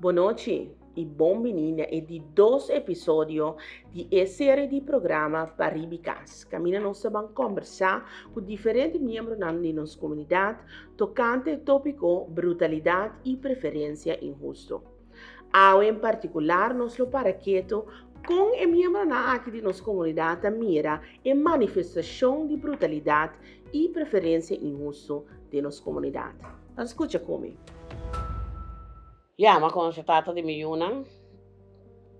Bonochi y bon bini na e di dos episodio di e serie di programa Pariba i Kas. Kaminda nos ta ban kombersá ku diferente miembronan di nos komunidat tokante e tópiko brutalidat i preferensia inhustu. Awe en partikular nos lo para ketu kon e miembronan aki di nos komunidat ta mira e manifestashon di brutalidat i preferensia inhustu den nos komunidat. Ban skucha ku mi. Ya, m'a konosé tata di mi yunan.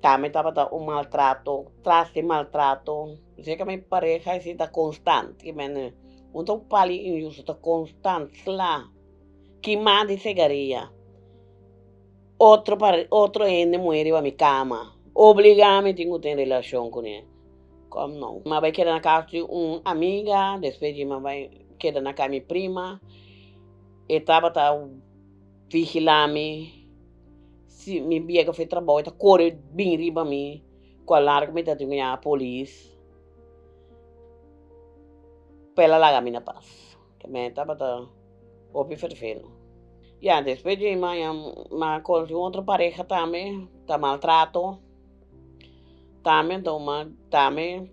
Tambe tabata un maltrato tras di maltrato. Seka mi pareha esei ta konstant. Ki men un ta un pali inhustu, ta konstant, sla, kima di segaria. Otro pare, otro hende muhé riba mi kama. Obligá mi tin ku ten relashon kuné. Kom no. M'a bai keda na kas di un amiga, despues di m'a bai keda na kas mi prima. E tabata vigilá mi. Si mi biega for e trabou e ta kore bin riba mi. Ku a larga mi ta tin ku yama polis pa el a laga mi na pas. Mi tabata hopi fervelo. Ya despues di mi a konosi un otro pareha tambe ta maltrato tambe anto tambe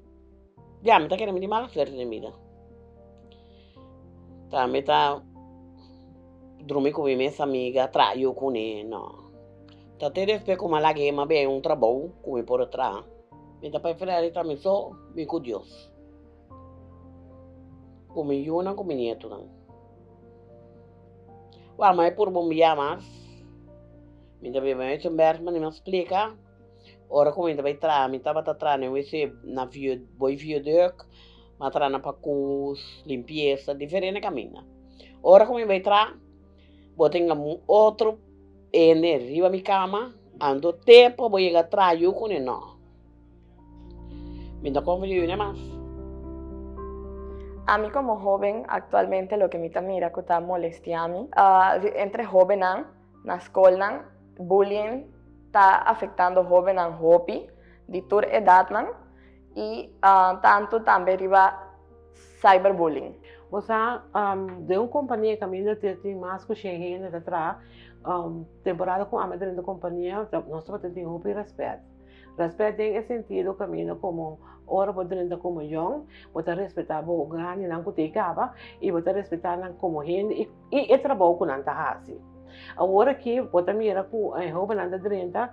ya mi ta kere mi tin mala suerte den bida. Tambe ta drumi ku mi mes amiga traha yu kuné no. Ta te despues ku mi a laga e mi a bia un trabou ku mi por a traha. Mi ta preferá di ta mi so mi ku Dios. Ku mi yunan ku mi nietunan. Wak ma e purba un bia mas. Mi ta biba Muizenberg ma mi a splika. Ora ku mi ta bai traha mi tabata traha na wc na Boy Viaduct, mi a traha na pakus, limpiesa, diferente kaminda. Ora ku mi bai traha bo tin otro hende riba mi kama, anto te pa bo yega traha yu kuné no. Mi ta konfia yu mas. Ami komo hóben aktualmente loke mi ta mira ku ta molestia mi entre hóbennan na skolnan, bullying ta afektando hóbennan hopi di tur edatnan i tantu tambe riba cyberbullying. Bo sa, den un kompania kaminda tin mas ku shen hende ta traha, temporada ku ami a drenta kompania nos tabata tin hopi rèspèt. Rèspèt den e sentido kaminda komo ora bo drenta komo yòn, bo ta respetá bo grandinan ku ta e kaba i bo ta respetá nan komo hende i e trabou ku nan ta hasi. Awor aki bo ta mira ku e hóbennan ta drenta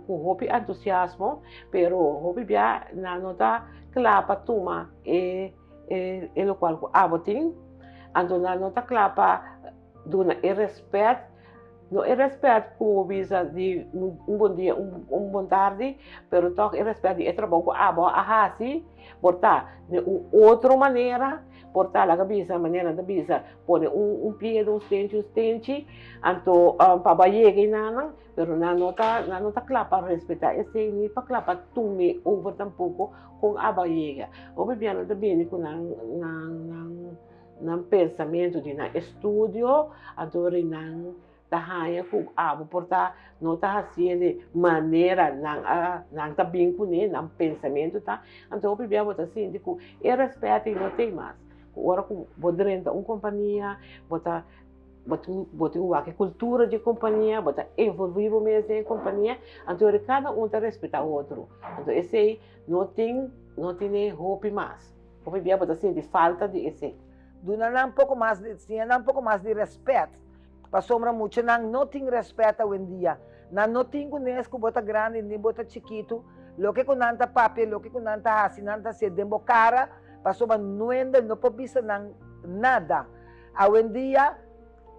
ku hopi entusiasmo, pero hopi bia nan no ta kla pa tuma e e lokual ku abo tin, anto nan no ta kla pa duna e rèspèt. No e rèspèt ku bo bisa di un bon dia, un bon tardi, pero tòg e rèspèt di e trabou ku abo a hasi por ta den un otro manera, por ta laga bisa manera nan ta bisa pone un piedra, un stenchi, un stenchi, anto pa bo a yega einanan, pero nan no ta nan no ta kla pa respetá esei ni pa kla pa tum'é over tampoko kon abo a yega. Hopi bia nan ta bini ku nan nan nan. Nan pensamentu di nan estudio, anto ri nan ta haña ku abo por ta no ta hasié di manera nan a nan ta bin kuné, nan pensamentu ta. Anto hopi bia bo ta sinti ku e rèspèt ei no tin mas. Ku ora ku bo drenta un kompania, bo ta bo tin bo tin wak e kultura di e kompania, bo ta envolví bo mes den e kompania, anto ri kada un ta respetá otro. Anto esei no tin no tene hopi mas. Hopi bia bo ta sinti falta di esei. Duna nan poko mas di, siña nan poko mas di rèspèt, pasobra muchanan no tin rèspèt awendia. Nan no tin ku nes ku bo ta grandi ni bo ta chikitu, loke ku nan ta papia, loke ku nan ta hasi, nan ta hasié den bo kara, pasobra nuende no por bisa nan nada. Awendia,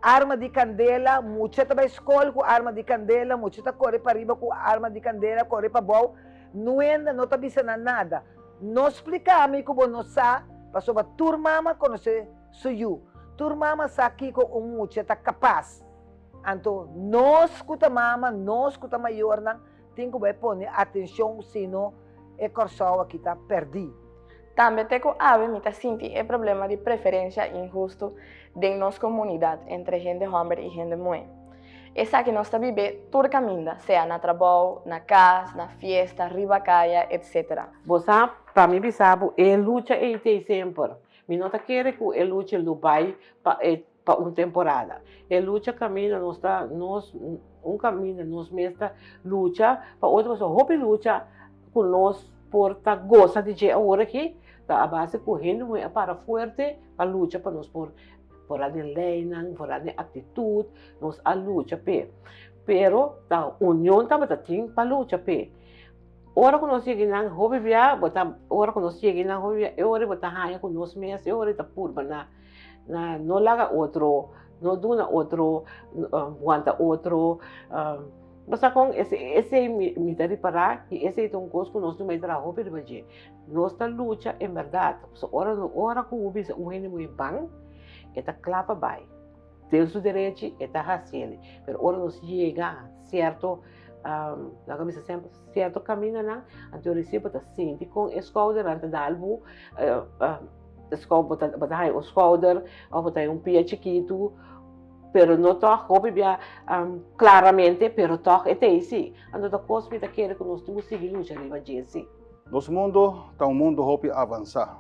arma di kandela, mucha ta bai skol ku arma di kandela, mucha ta kore pariba ku arma di kandela, kore pabou, nuende no ta bisa nan nada. No spliká mi ku bo no sa, pasobra tur mama konosé su yu. Tur mama sa kiko un mucha ta kapas. Anto nos ku ta mama, nos ku ta mayornan, tin ku bai pone atenshon sino e Kòrsou aki ta pèrdí. Tambe te ku awe mi ta sinti e problema di preferensia inhustu den nos komunidat entre hende hòmber i hende muhé. Esaki nos ta bib'é tur kaminda, sea na trabou, na kas, na fiesta, riba kaya, etc. Bo sa, pa mi bisa bo, e lucha ei t'ei semper. Mi no ta kere ku e lucha lo bai pa e. pa un temporada. E lucha kaminda nos ta nos un kaminda nos mes ta lucha pa otro pasobra hopi lucha ku nos por ta gosa di dje awor aki ta a base ku hende muhé a para fuerte pa lucha pa nos por foral den leinan, foral den aktitut, nos a lucha p'e. Pero ta union tabata tin pa lucha p'e. Ora ku nos yega einan hopi bia bo ta ora ku nos yega einan hopi bia e ora bo ta haña ku nos mes e ora ta purba na na no laga otro no duna otro wanta otro bo sa kon esei mi ta ripará i esei ta un kos ku nos no mester traha hopi riba dje nos ta lucha en bèrdat pasobra ora ora ku bo bisa un hende muy ban e ta kla pa bai den su derechi e ta hasiel pero ora nos yega sierto laga bisa semper sierto kamindanan anto recién bo ta sinti kon e skoudernan ta dal bo bo ta haña un skouder òf bo ta haña un pia chikitu pero no tòg hopi bia klaramente pero tòg e ta ei si anto ta kos mi ta kere ku nos tin ku sigui lucha riba dje si. Nos mundu ta un mundu hopi avansá,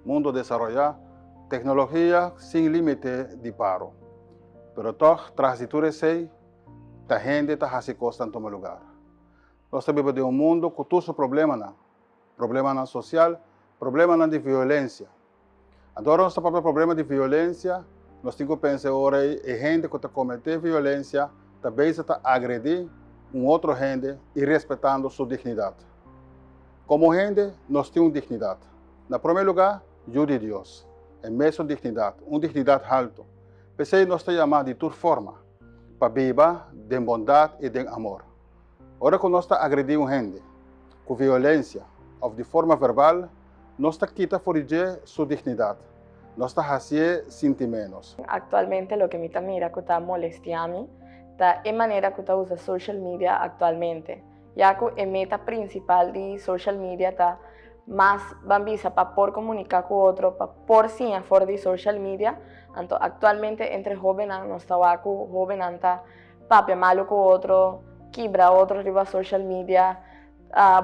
mundu desaroyá, teknologia sin límite di paro. Pero tòg tras di tur esei ta hende ta hasi kosnan tuma lugar. Nos ta biba den un mundu ku tur su problemanan, problemanan sosial, problemanan di violensia. Anto ora nos ta papia problema di violensia, nos tin ku pensa e ora ei e hende ku ta kometé violensia ta bezig ta agredí un otro hende irespetando su dignidat. Komo hende nos tin un dignidat. Na promé lugá, yu di Dios, e mesun dignidat, un dignidat haltu. P'esei nos ta yamá di tur forma pa biba den bondat i den amor. Ora ku nos ta agredí un hende ku violensia òf di forma verbal, nos ta kita for di dje su dignidat, nos ta hasié sinti ménos. Aktualmente loke mi ta mira ku ta molestiá mi ta e manera ku ta usa social media aktualmente, ya ku e meta prinsipal di social media ta mas ban bisa pa por komuniká ku otro, pa por siña for di social media, anto aktualmente entre hóbennan nos ta wak ku hóbennan ta papia malu ku otro, kibra otro riba social media,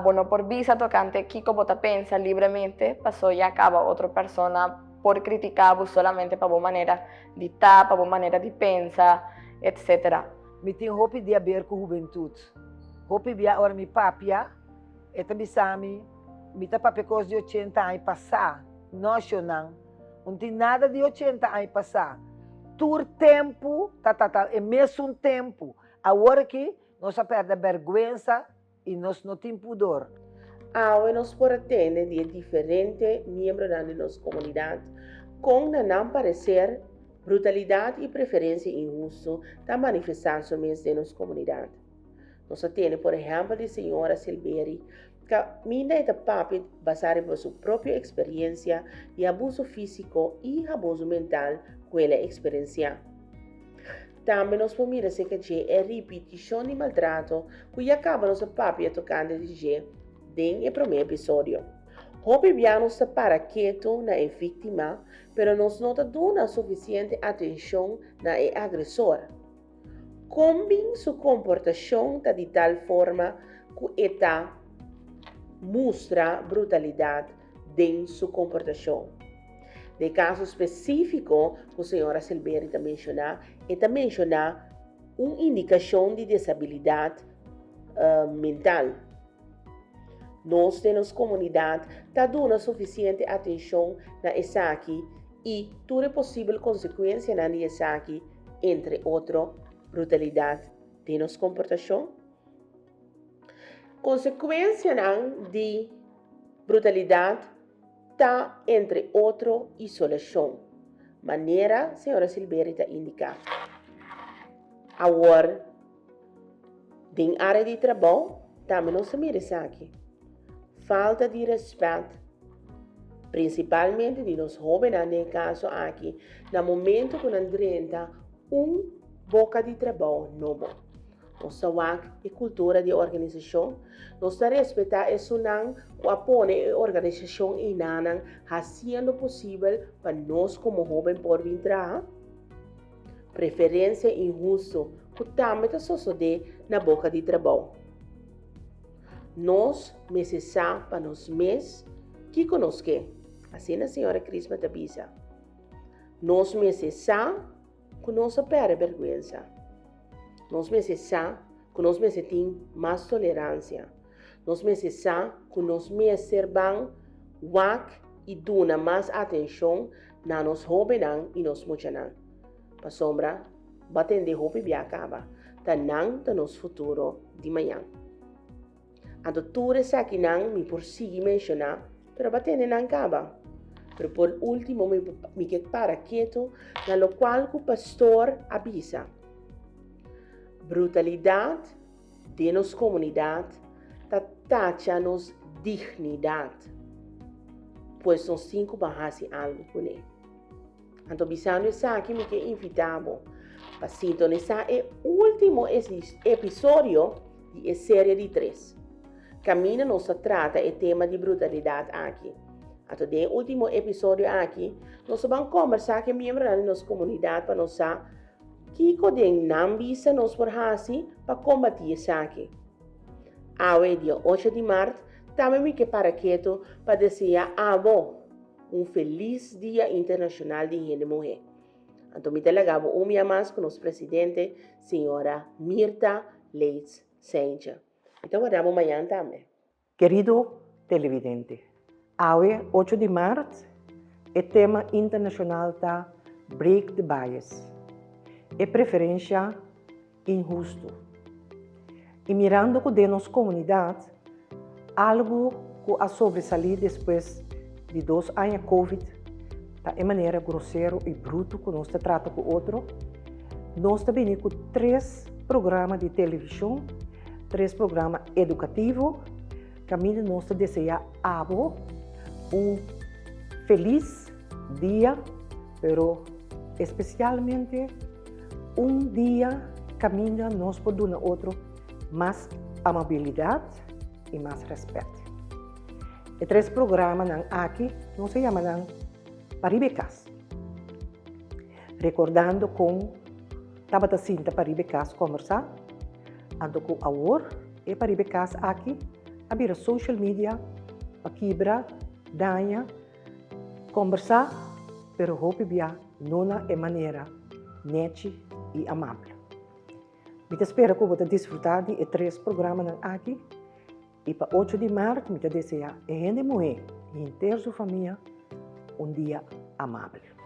bo no por bisa tokante kiko bo ta pensa libremente paso ya kaba otro persona por kritiká bo solamente pa bo manera di ta, pa bo manera di pensa, etcetera. Mi tin hopi di haber ku hubentut. Hopi bia ora mi papia, e ta bisa mi, mi ta papia kos di ochenta aña pasá. No, shonnan. Un tin nada di ochenta aña pasá. Tur tempu ta ta e mesun tempu. Awor aki nos a pèrdè bèrgwensa i nos no tin pudor. Awe nos por a tende di e diferente miembronan di nos komunidat kon na nan pareser brutalidat i preferensia inhustu ta manifestá su mes den nos komunidat. Nos a tende por ehèmpel di señora Silberi kaminda e ta papia basá riba su propio eksperensia di abuso físiko i abuso mental ku el a eksperensiá. Tambe nos por mira aserka dje e ripitishon di maltrato ku ya kaba nos a papia tokante di dje den e promé episodio. Hopi bia nos ta para ketu na e víktima, pero nos no ta duna sufisiente atenshon na e agresor. Kon bin su komportashon ta di tal forma ku e ta mustra brutalidat den su komportashon? Den e kaso spesífiko ku señora Silberi ta menshoná, e ta menshoná un indikashon di desabilidat mental. Nos den nos komunidat ta duna sufisiente atenshon na esaki i tur e posibel konsekuensianan di esaki, entre otro brutalidat den nos komportashon? Konsekuensianan di brutalidat ta entre otro isolashon, manera señora Silberi ta indiká. Awor, den área di trabou tambe nos ta mira esaki. Falta di rèspèt, prinsipalmente di nos hóbennan den e kaso aki, na momento ku nan drenta un boka di trabou nobo. Nos ta wak e kultura di e organisashon, nos ta respetá esunnan ku a pone e organisashon einanan hasiendo posibel pa nos komo hóben por bin traha. Preferensia inhustu ku tambe ta sosodé na boka di trabou. Nos mester sa pa nos mes kiko nos ke, asina señora Crisma ta bisa. Nos mester sa. ku nos a pèrdè bèrgwensa. Nos mester sa ku nos mester tin mas toleransia. Nos mester sa ku nos mester ban wak i duna mas atenshon na nos hóbennan i nos muchanan. Pasobra bo a tende hopi bia kaba, ta nan ta nos futuro di mañan. Anto tur esakinan mi por sigui menshoná, pero bo a tende nan kaba. Pero por último mi mi ke para ketu na lokual ku pastor a bisa. Brutalidat den nos komunidat ta tacha nos dignidat. Pues nos tin ku ban hasi algu kuné. Anto bisando esaki mi ke invitá bo pa sintonisá e último episodio di e serie di tres. Kaminda nos ta trata e tema di brutalidat aki. Anto den e último episodio aki nos ta ban kòmbersá ku e miembronan di nos komunidat pa nos sa kiko den nan bista nos por hasi pa kombatí esaki. Awe dia ocho di mart tambe mi ke para ketu pa deseá abo Un felis Dia Internashonal di Hende Muhé. Anto mi ta laga bo un bia mas ku nos presidente, señora Mirta Leitz Seintje. Mi ta warda bo mañan tambe. Kerido televidente, awe ocho di mart e tema internashonal ta Break the Bias, e preferensha inhustu. I mirando ku den nos komunidat algu ku a sobresalí despues di dos aña Covid ta e manera grosero i brutu ku nos ta trata ku otro, nos ta bini ku tres programa di televishon, tres programa edukativo, kaminda nos ta deseá abo un felis dia, pero espesialmente Un dia kaminda nos por duna otro mas amabilidat i mas rèspèt. E tres programanan aki nos a yama nan Pa Riba e Kas, rekordando kon tabata sinta pa riba e kas kòmbersá, anto ku awor e Pa Riba e Kas aki a bira social media pa kibra, daña, Kombersá, pero hopi bia no na e manera nechi i amabel. Mi ta spera ku bo ta disfrutá di e tres programanan aki i pa ocho di mart mi ta deseá e hende muhé i henter su famia un dia amabel.